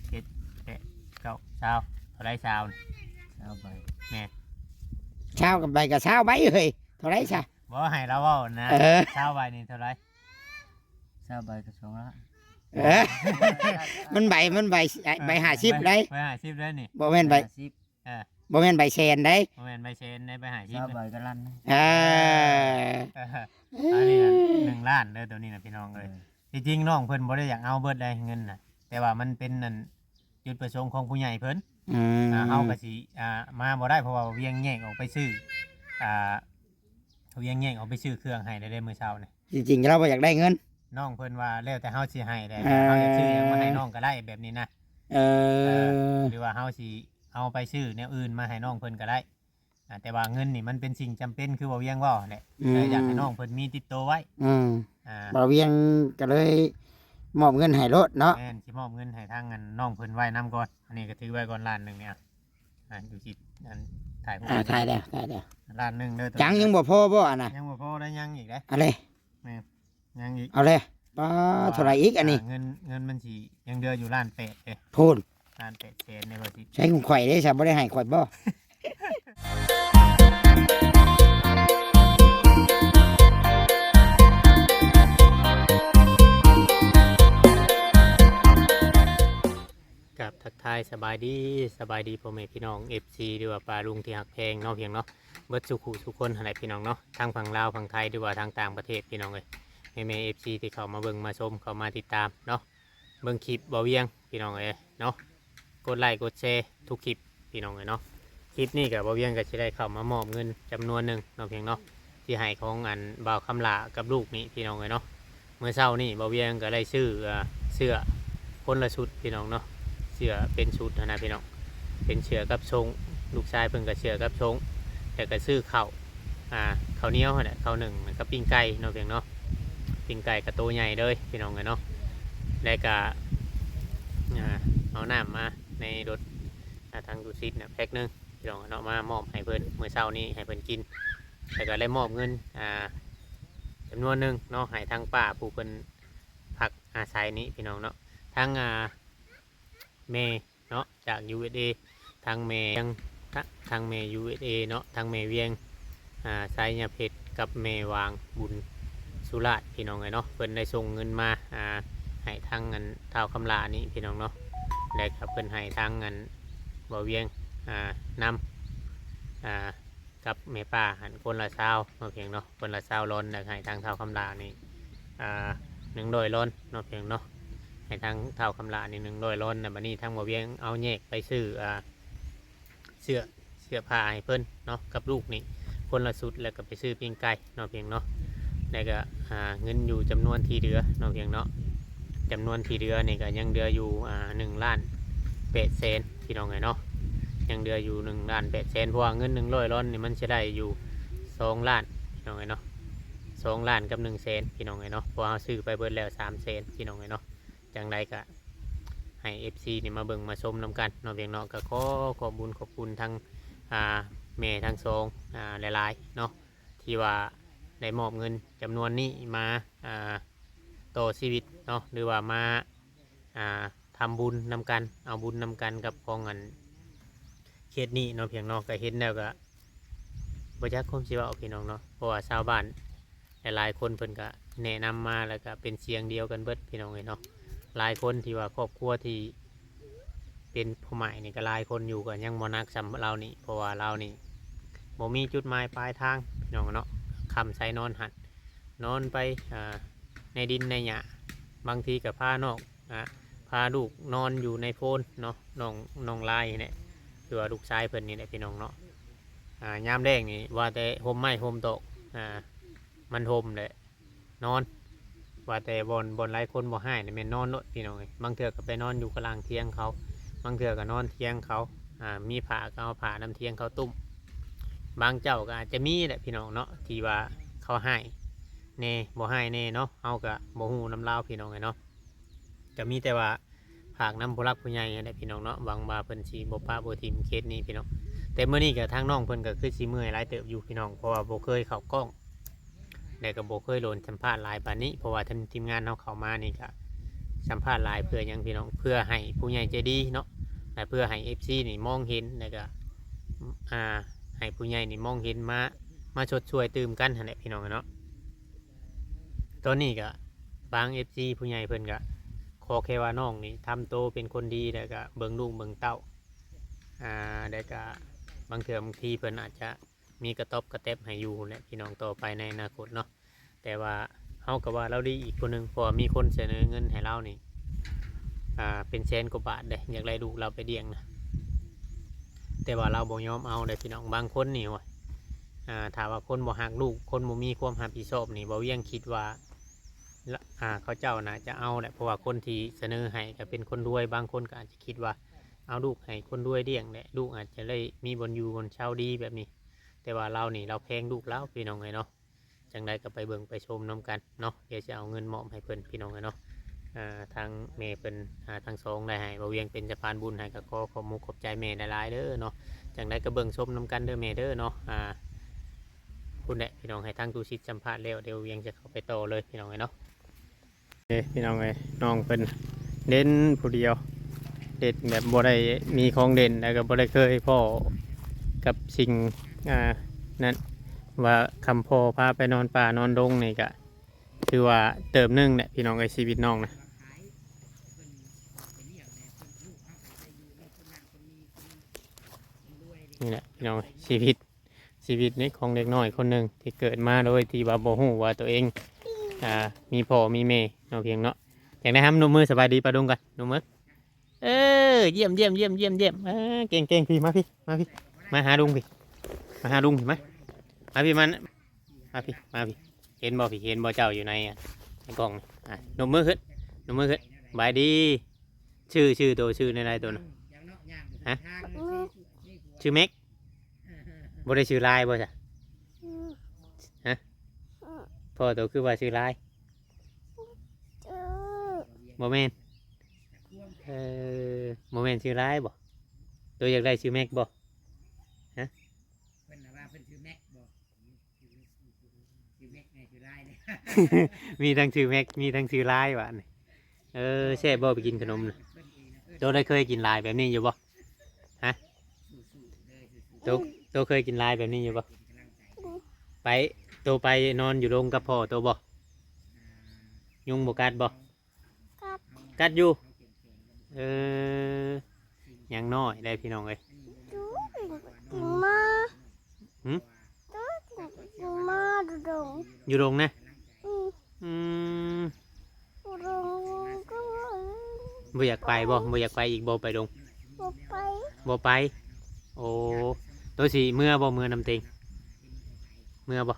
ເຈັດ ແປດ ເກົ້າ ຊາວ ເທົ່າໃດ ຊາວນີ້? ຊາວໃບ ແມ່ນ ຊາວກັບໃບກໍຊາວໃບເຮີ້ຍ ເທົ່າໃດຊະ? ບໍ່ ໃຫ້ລາວເວົ້ານະ ເອີ ຊາວໃບນີ້ເທົ່າໃດ? ຊາວໃບກໍສອງລ້ານ ເອີ ມັນໃບ ມັນໃບ ໃບຫ້າສິບໃດ໋ ໃບຫ້າສິບໃດ໋ນີ້ ບໍ່ແມ່ນໃບຫ້າສິບ ເອີ ບໍ່ແມ່ນໃບແສນໃດ໋ ບໍ່ແມ່ນໃບແສນໃດ໋ ໃບຫ້າສິບ ຊາວໃບກໍລ້ານໜຶ່ງ ເອີ ເອີ ອັນນີ້ນະ ໜຶ່ງລ້ານເດີ ໂຕນີ້ນະ ພີ່ນ້ອງເອີຍ ເອີ ທີ່ຈິງນ້ອງເພິ່ນບໍ່ໄດ້ຢາກເອົາເບິດໃດ໋ເງິນນະ ແຕ່ວ່າມັນເປັນອັນ ຈຸດປະສົງຂອງຜູ້ໃຫຍ່ເພິ່ນ ອືມ ອ່າ ເຮົາກໍຊິ ອ່າ ມາບໍ່ໄດ້ ເພາະວ່າວຽງແຍກອອກໄປຊື້ ອ່າ ວຽງແຍກອອກໄປຊື້ເຄື່ອງໃຫ້ແລ້ວເດ້ມື້ເຊົ້ານີ້ ທີ່ຈິງລາວບໍ່ຢາກໄດ້ເງິນ ນ້ອງເພິ່ນວ່າແລ້ວແຕ່ເຮົາຊິໃຫ້ແຫຼະ ອ່າ ເຮົາຢາກຊື້ຫຍັງມາໃຫ້ນ້ອງກໍໄດ້ແບບນີ້ນະ ເອີ ເອີ ຫຼືວ່າເຮົາຊິເອົາໄປຊື້ແນວອື່ນມາໃຫ້ນ້ອງເພິ່ນກໍໄດ້ ອ່າ ແຕ່ວ່າເງິນນີ້ມັນເປັນສິ່ງຈຳເປັນ ຄືບໍ່ວຽງເວົ້າຫັ້ນແຫຼະ ອືມ ກໍຢາກໃຫ້ນ້ອງເພິ່ນມີຕິດໂຕໄວ້ ອືມ ອ່າ ບໍ່ວຽງກໍເລີຍມອບເງິນໃຫ້ໂລດເນາະ ແມ່ນ ຊິມອບເງິນໃຫ້ທາງອັນນ້ອງເພິ່ນໄວ້ນຳກ່ອນ ອັນນີ້ກໍຖືໄວ້ກ່ອນລ້ານໜຶ່ງນີ້ ອ່າ ຢູ່ທີ່ອັນຖ່າຍຮູບ ອ່າ ຖ່າຍແລ້ວ ຖ່າຍແລ້ວ ລ້ານໜຶ່ງເດີ ຈັ່ງຍັງບໍ່ພໍບໍ່ອັນນະ ຍັງບໍ່ພໍໄດ໋ ຍັງອີກເດ້ ອັນເດ້ ແມ່ນ ຍັງອີກ ເອົາເລີຍ ປ້າ ເທົ່າໃດອີກອັນນີ້ ອ່າ ເງິນ ເງິນມັນຊິຍັງເຫຼືອຢູ່ລ້ານແປດເດ້ ພຸ້ນ ລ້ານແປດແສນເດ້ ວ່າຊິ ໃຊ້ຂອງຂ້ອຍເດ້ ຊະບໍ່ໄດ້ໃຫ້ຂ້ອຍບໍ່ ກາບທັກທາຍສະບາຍດີ ສະບາຍດີພໍ່ແມ່ພີ່ນ້ອງ ເອັຟຊີ ຫຼືວ່າປ້າລຸງທີ່ຮັກແພງເນາະ ພຽງເນາະ ເບິດສູ່ຜູ້ສູ່ຄົນຫັ້ນແຫຼະ ພີ່ນ້ອງເນາະ ທັງຝັ່ງລາວ ຝັ່ງໄທ ຫຼືວ່າທາງຕ່າງປະເທດ ພີ່ນ້ອງເອີຍ ແມ່ໆ ເອັຟຊີ ທີ່ເຂົ້າມາເບິ່ງມາຊົມ ເຂົ້າມາຕິດຕາມເນາະ ເບິ່ງຄລິບບ່າວວຽງ ພີ່ນ້ອງເອີຍເນາະ ກົດໄລ້ກົດແຊທຸກຄລິບ ພີ່ນ້ອງເອີຍເນາະ ຄລິບນີ້ກໍບ່າວວຽງກໍຊິໄດ້ເຂົ້າມາມອບເງິນຈຳນວນໜຶ່ງເນາະ ພຽງເນາະ ທີ່ໃຫ້ຂອງອັນບ່າວຄຳຫຼ້າກັບລູກນີ້ ພີ່ນ້ອງເອີຍເນາະ ມື້ເຊົ້ານີ້ບ່າວວຽງກໍໄດ້ຊື້ ເອີ ເສື້ອຄົນລະຊຸດ ພີ່ນ້ອງເນາະ ເສື້ອເປັນຊຸດຫັ້ນນະ ພີ່ນ້ອງ ເປັນເສື້ອກັບຊົງ ລູກຊາຍເພິ່ນກໍເສື້ອກັບຊົງ ແລ້ວກໍຊື້ເຂົ້າ ອ່າ ເຂົ້າໜຽວຫັ້ນແຫຼະ ເຂົ້າໜຶ້ງ ແລ້ວກໍປີ້ງໄກ່ເນາະ ພຽງເນາະ ປີ້ງໄກ່ກໍໂຕໃຫຍ່ເລີຍ ພີ່ນ້ອງເອີຍເນາະ ແລ້ວກໍ ອ່າ ເອົານ້ຳມາໃນລົດ ອ່າ ຖັງຕູ້ຊີບນະ ແພັກໜຶ່ງ ພີ່ນ້ອງເນາະ ມາມອບໃຫ້ເພິ່ນ ມື້ເຊົ້ານີ້ໃຫ້ເພິ່ນກິນ ແລ້ວກໍໄດ້ມອບເງິນ ອ່າ ຈຳນວນໜຶ່ງເນາະ ໃຫ້ທາງປ້າຜູ້ເພິ່ນພັກອາໄສນີ້ ພີ່ນ້ອງເນາະ ທັງ ອ່າ ແມ່ເນາະ ຈາກ ຢູເອສເອ ທັງແມ່ ທ- ທັງແມ່ ຢູເອສເອ ເນາະ ທັງແມ່ວຽງ ອ່າ ໄຊຍະເພັດ ກັບແມ່ຫວ່າງບຸນສຸລາດ ພີ່ນ້ອງເອີຍເນາະ ເພິ່ນໄດ້ສົ່ງເງິນມາ ອ່າ ໃຫ້ທາງອັນທ້າວຄຳຫຼ້ານີ້ ພີ່ນ້ອງເນາະ ແລະກໍເພິ່ນໃຫ້ທາງອັນບ່າວວຽງ ອ່າ ນຳ ອ່າ ກັບແມ່ປ້າຫັ້ນຄົນລະຊາວເນາະ ພຽງເນາະ ຄົນລະຊາວລອນ ແລ້ວໃຫ້ທາງທ້າວຄຳຫຼ້ານີ້ ອ່າ ໜຶ່ງຮ້ອຍລອນເນາະ ພຽງເນາະ ໃຫ້ທາງທ້າວຄຳຫຼ້ານີ້ໜຶ່ງຮ້ອຍລອນ ແລ້ວບັດນີ້ທາງບ່າວວຽງເອົາແຍກໄປຊື້ ອ່າ ເສື້ອ ເສື້ອຜ້າໃຫ້ເພິ່ນເນາະ ກັບລູກນີ້ຄົນລະຊຸດ ແລ້ວກໍໄປຊື້ປີ້ງໄກ່ເນາະ ພຽງເນາະ ແລ້ວກໍ ອ່າ ເງິນຢູ່ຈຳນວນທີ່ເຫຼືອເນາະ ພຽງເນາະ ຈຳນວນທີ່ເຫຼືອນີ້ກໍຍັງເຫຼືອຢູ່ ອ່າ ໜຶ່ງລ້ານແປດແສນ ພີ່ນ້ອງເອີຍເນາະ ຍັງເຫຼືອຢູ່ໜຶ່ງລ້ານແປດແສນ ເພາະວ່າເງິນໜຶ່ງຮ້ອຍລອນນີ້ມັນຊິໄດ້ຢູ່ສອງລ້ານ ພີ່ນ້ອງເອີຍເນາະ ສອງລ້ານກັບໜຶ່ງແສນ ພີ່ນ້ອງເອີຍເນາະ ເພາະວ່າເຮົາຊື້ໄປເບິດແລ້ວສາມແສນ ພີ່ນ້ອງເອີຍເນາະ ຈັ່ງໃດກໍໃຫ້ເອັຟຊີນີ້ມາເບິ່ງມາຊົມນຳກັນເນາະ ພຽງເນາະ ກໍຂໍຂອບບຸນຂອບຄຸນທັງ ອ່າ ແມ່ທັງສອງ ອ່າ ຫຼາຍໆເນາະ ທີ່ວ່າໄດ້ມອບເງິນຈຳນວນນີ້ມາ ອ່າ ຕໍ່ຊີວິດເນາະ ຫຼືວ່າມາ ອ່າ ທຳບຸນນຳກັນ ເອົາບຸນນຳກັນກັບຂອງອັນເຂດນີ້ເນາະ ພຽງເນາະ ກໍເຫັນແລ້ວກໍບໍ່ຈັກຄວາມຊິເວົ້າ ພີ່ນ້ອງເນາະ ເພາະວ່າຊາວບ້ານ ຫຼາຍໆຄົນເພິ່ນກະແນະນຳມາ ແລ້ວກະເປັນສຽງດຽວກັນເບິດ ພີ່ນ້ອງເອີຍເນາະ ຫຼາຍຄົນທີ່ວ່າຄອບຄົວທີ່ເປັນພໍ່ໃໝ່ນີ້ກະຫຼາຍຄົນຢູ່ ກະຍັງບໍ່ໜັກສ່ຳລາວນີ້ ເພາະວ່າລາວນີ້ບໍ່ມີຈຸດໝາຍປາຍທາງ ພີ່ນ້ອງເນາະ ຄ່ຳໃສນອນຫັ້ນ ນອນໄປ ອ່າ ໃນດິນໃນຫຍ້າ ບາງທີກະພານ້ອງ ອ່າ ພາລູກນອນຢູ່ໃນໂພນເນາະ ນ້ອງ ນ້ອງລາຍນີ້ແຫຼະ ຄືວ່າລູກຊາຍເພິ່ນນີ້ແຫຼະ ພີ່ນ້ອງເນາະ ອ່າ ຍາມແລ້ງນີ້ວ່າແຕ່ຮົ່ມໄມ້ຮົ່ມຕອກ ອ່າ ມັນຮົ່ມແຫຼະ ນອນ ວ່າແຕ່ບ່ອນ ບ່ອນຫຼາຍຄົນບໍ່ຮ້າຍນີ້ແມ່ນນອນໂລດ ພີ່ນ້ອງເອີຍ ບາງເທື່ອກໍໄປນອນຢູ່ກະລາງຖຽງເຂົາ ບາງເທື່ອກໍນອນຖຽງເຂົາ ອ່າ ມີຜ້າກໍເອົາຜ້ານຳຖຽງເຂົາຕຸ້ມ ບາງເຈົ້າກໍອາດຈະມີແຫຼະ ພີ່ນ້ອງເນາະ ທີ່ວ່າເຂົາຮ້າຍແດ່ ບໍ່ຮ້າຍແດ່ເນາະ ເຮົາກໍບໍ່ຮູ້ນຳລາວ ພີ່ນ້ອງເອີຍເນາະ ກໍມີແຕ່ວ່າ ຝາກນຳຜູ້ຫຼັກຜູ້ໃຫຍ່ຫັ້ນແຫຼະ ພີ່ນ້ອງເນາະ ຫວັງວ່າເພິ່ນຊິບໍ່ປະບໍ່ຖິ້ມເຂດນີ້ ພີ່ນ້ອງ ແຕ່ມື້ນີ້ກໍທາງນ້ອງເພິ່ນກໍຄືຊິເມື່ອຍຫຼາຍເຕີບຢູ່ ພີ່ນ້ອງ ເພາະວ່າບໍ່ເຄີຍເຂົ້າກ້ອງ ແລະກໍບໍ່ເຄີຍໂດນສຳພາດຫຼາຍປານນີ້ ເພາະວ່າທີມ ທີມງານເຮົາເຂົ້າມານີ້ກໍ ສຳພາດຫຼາຍເພື່ອຫຍັງພີ່ນ້ອງ? ເພື່ອໃຫ້ຜູ້ໃຫຍ່ໃຈດີເນາະ ແລະ ເພື່ອໃຫ້ເອັຟຊີນີ້ມອງເຫັນ ແລ້ວກະ ອ່າ ໃຫ້ຜູ້ໃຫຍ່ນີ້ມອງເຫັນ ມາ ມາຊົດຊ່ວຍຕື່ມກັນຫັ້ນແຫຼະພີ່ນ້ອງເນາະ. ຕອນນີ້ກະບາງເອັຟຊີຜູ້ໃຫຍ່ເພິ່ນກະຂໍແຄ່ວ່ານ້ອງນີ້ທຳໂຕເປັນຄົນດີ ແລ້ວກະເບິ່ງລູກເບິ່ງເຕົ້າ ອ່າ ແລ້ວກະບາງເທື່ອບາງທີເພິ່ນອາດຈະ ມີກະຕອບກະແຕັບໃຫ້ຢູ່ແຫຼະພີ່ນ້ອງ ຕໍ່ໄປໃນອະນາຄົດເນາະ. ແຕ່ວ່າເຮົາກໍວ່າລາວດີອີກຜູ້ໜຶ່ງ ເພາະວ່າມີຄົນສະເໜີເງິນໃຫ້ລາວນີ້ ອ່າ ເປັນແສນກວ່າບາດເດ້ ຢາກໄດ້ລູກລາວໄປລ້ຽງນະ ແຕ່ວ່າລາວບໍ່ຍອມເອົາເດ້ພີ່ນ້ອງ. ບາງຄົນນີ້ ໂອ້ຍ ອ່າ ຖ້າວ່າຄົນບໍ່ຮັກລູກ ຄົນບໍ່ມີຄວາມຮັບຜິດຊອບນີ້ ບ່າວວຽງຄິດວ່າ ລະ ອ່າ ເຂົາເຈົ້າໜ້າຈະເອົາແຫຼະ ເພາະວ່າຄົນທີ່ສະເໜີໃຫ້ກໍເປັນຄົນລວຍ. ບາງຄົນກໍອາດຈະຄິດວ່າ ເອົາລູກໃຫ້ຄົນລວຍລ້ຽງແຫຼະ ລູກອາດຈະໄດ້ມີບ່ອນຢູ່ບ່ອນເຊົາດີແບບນີ້. ແຕ່ວ່າລາວນີ້ລາວແພງລູກລາວພີ່ນ້ອງເອີຍເນາະ. ຈັ່ງໃດກໍໄປເບິ່ງໄປຊົມນຳກັນເນາະ ດຽວຊິເອົາເງິນມອບໃຫ້ເພິ່ນພີ່ນ້ອງເອີຍເນາະ. ອ່າ ທາງແມ່ເພິ່ນ ອ່າ ທັງສອງໄດ້ໃຫ້ ບ່າວວຽງເປັນສະພານບຸນໃຫ້ ກໍຂໍຂອບມຸກຂອບໃຈແມ່ຫຼາຍໆເດີເນາະ. ຈັ່ງໃດກໍເບິ່ງຊົມນຳກັນເດີແມ່ເດີເນາະ. ອ່າ ພຸ້ນແຫຼະພີ່ນ້ອງ ໃຫ້ທາງຕູ້ຊິດສຳພາດແລ້ວ ດຽວວຽງຈະເຂົ້າໄປຕໍ່ເລີຍພີ່ນ້ອງເອີຍເນາະ. ເດ້ພີ່ນ້ອງເອີຍ ນ້ອງເພິ່ນເດັ່ນຜູ້ດຽວ ເດັນແບບບໍ່ໄດ້ມີຂອງເດັ່ນ ແລ້ວກໍບໍ່ໄດ້ເຄີຍພໍ້ກັບສິ່ງ ອ່າ ນັ້ນ ວ່າຄຳພໍ່ພາໄປນອນປ່ານອນດົງນີ້ກະ ຖືວ່າເຕີບໜຶ່ງແຫຼະພີ່ນ້ອງເອີຍ ຊີວິດນ້ອງນະ. ນີ້ແຫຼະພີ່ນ້ອງເອີຍ ຊີວິດ ຊີວິດນີ້ຂອງເດັກນ້ອຍຄົນໜຶ່ງທີ່ເກີດມາໂດຍທີ່ວ່າບໍ່ຮູ້ວ່າຕົວເອງ ອ່າ ມີພໍ່ມີແມ່ເນາະ ພຽງເນາະ. ຈັ່ງໃດຫຳ ນົບມືສະບາຍດີປ້າລຸງກ່ອນ ນົບມື. ເອີ ຢ້ຽມໆໆໆໆ ເອີ ເກັ່ງໆ ພີ່ ມາພີ່ ມາພີ່ ມາຫາລຸງພີ່ ມາຫາລຸງພີ່ ມາ ມາພີ່ ມາ ມາພີ່ ມາພີ່. ເຫັນບໍ່ພີ່ ເຫັນບໍ່ເຈົ້າຢູ່ໃນ ໃນກ້ອງນີ້? ອ່ະ ນົບມືຂຶ້ນ ນົບມືຂຶ້ນ ສະບາຍດີ. ຊື່ ຊື່ໂຕ ຊື່ແນວໃດໂຕນະ? ຮະ? ຊື່ແມັກ? ບໍ່ໄດ້ຊື່ລາຍບໍ່ຊະ? ຮະ? ພໍ່ໂຕຄືວ່າຊື່ລາຍ? ບໍ່ແມ່ນ ເອີ ບໍ່ແມ່ນຊື່ລາຍບໍ່? ໂຕຢາກໄດ້ຊື່ແມັກບໍ່? ຮະ? ເພິ່ນວ່າເພິ່ນຊື່ແມັກບໍ່? ຊື່ແມັກແດ່ ຊື່ລາຍແດ່ ມີທັງຊື່ແມັກ ມີທັງຊື່ລາຍຫວານີ້. ເອີ ແຊບບໍ່ໄປກິນຂະໜົມນະ? ໂຕໄດ້ເຄີຍກິນລາຍແບບນີ້ຢູ່ບໍ່? ຮະ? ໂຕ ໂຕເຄີຍກິນລາຍແບບນີ້ຢູ່ບໍ່? ໄປ ໂຕໄປນອນຢູ່ໂຮງກັບພໍ່ໂຕບໍ່? ຍຸງບໍ່ກັດບໍ່? ກັດ ກັດຢູ່ ເອີ ຍັງນ້ອຍໄດ໋ພີ່ນ້ອງເອີຍ. ມາ ຫຶ? ມາ ຢູ່ດົງ ຢູ່ດົງນະ? ອືມ ອືມ ບໍ່ຢາກໄປບໍ່? ບໍ່ຢາກໄປອີກບໍ່? ໄປດົງ ບໍ່ໄປ ບໍ່ໄປ. ໂອ້ ໂຕຊິເມືອບໍ່? ເມືອນຳເຕັງ ເມືອບໍ່?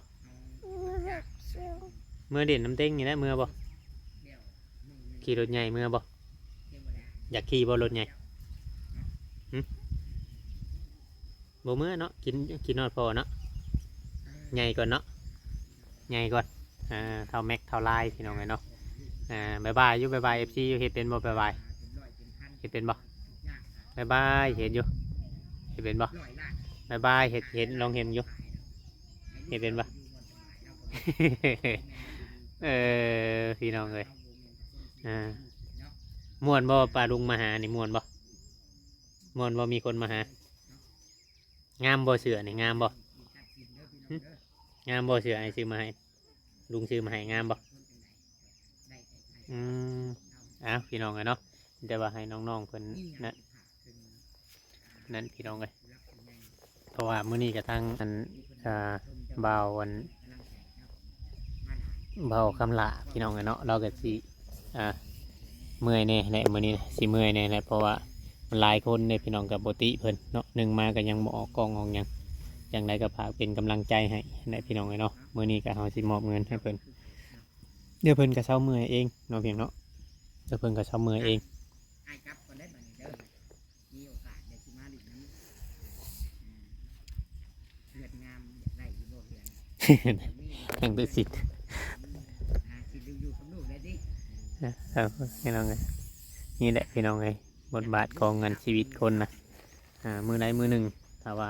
ເມືອເຫຼັ້ນນຳເຕັງນີ້ແຫຼະ ເມືອບໍ່? ຂີ່ລົດໃຫຍ່ເມືອບໍ່? ຢາກຂີ່ບໍ່ລົດໃຫຍ່? ຫຶ? ບໍ່ເມືອເນາະ ຄິດ ຄິດຮອດພໍ່ເນາະ ໃຫຍ່ກ່ອນເນາະ ໃຫຍ່ກ່ອນ. ອ່າ ເຖົ້າແມັກເຖົ້າລາຍ ພີ່ນ້ອງເອີຍເນາະ. ອ່າ ບາຍບາຍຢູ່ ບາຍບາຍເອັຟຊີຢູ່. ເຮັດເປັນບໍ່? ບາຍບາຍ ເຮັດເປັນບໍ່? ບາຍບາຍ ເຮັດຢູ່ ເຮັດເປັນບໍ່? ບາຍບາຍ ເຮັດ ເຮັດ ລອງເຮັດຢູ່ ເຮັດເປັນບໍ່? ເອີ ພີ່ນ້ອງເອີຍ ອ່າ ມ່ວນບໍ່? ປ້າລຸງມາຫານີ້ມ່ວນບໍ່? ມ່ວນບໍ່? ມີຄົນມາຫາ ງາມບໍ່ເສື້ອນີ້? ງາມບໍ່? ຫຶ? ງາມບໍ່ເສື້ອອ້າຍຊື້ມາໃຫ້? ລຸງຊື້ມາໃຫ້ ງາມບໍ່? ອືມ ເອົາ ພີ່ນ້ອງເອີຍເນາະ ແຕ່ວ່າໃຫ້ນ້ອງໆເພິ່ນນັ້ນ ນັ້ນ ພີ່ນ້ອງເອີຍ. ເພາະວ່າມື້ນີ້ກະທັງອັນ ອ່າ ບ່າວອັນ ບ່າວຄຳຫຼ້າ ພີ່ນ້ອງເອີຍເນາະ ລາວກະຊິ ອ່າ ເມື່ອຍແດ່ແຫຼະ ມື້ນີ້ຊິເມື່ອຍແດ່ແຫຼະ ເພາະວ່າມັນຫຼາຍຄົນເດ້ ພີ່ນ້ອງ ກະບໍ່ຕິເພິ່ນເນາະ ໜຶ່ງມາກະຍັງບໍ່ອອກກ້ອງອອກຫຍັງ. ຈັ່ງໃດກະຝາກເປັນກຳລັງໃຈໃຫ້ແຫຼະ ພີ່ນ້ອງເອີຍເນາະ. ມື້ນີ້ກະເຮົາຊິມອບເງິນໃຫ້ເພິ່ນ ດຽວເພິ່ນກະເຊົາເມື່ອຍເອງເນາະ ພຽງເນາະ ດຽວເພິ່ນກະເຊົາເມື່ອຍເອງ. ອ້າຍກັບກ່ອນເດີບາດນີ້ເດີ ມີໂອກາດດຽວຊິມາຫຼິ້ນນຳ ເຮືອນງາມ ຢາກໄດ້ຢູ່ບໍ່ເຮືອນ? ຍັງໄດ້ສິດ ອ່າ ຊິຢູ່ກັບລູກໄດ້ຕິ? ເອີ ພີ່ນ້ອງເອີຍ ນີ້ແຫຼະ ພີ່ນ້ອງເອີຍ ບົດບາດຂອງອັນຊີວິດຄົນນະ ອ່າ ມື້ໃດມື້ໜຶ່ງ ຖ້າວ່າ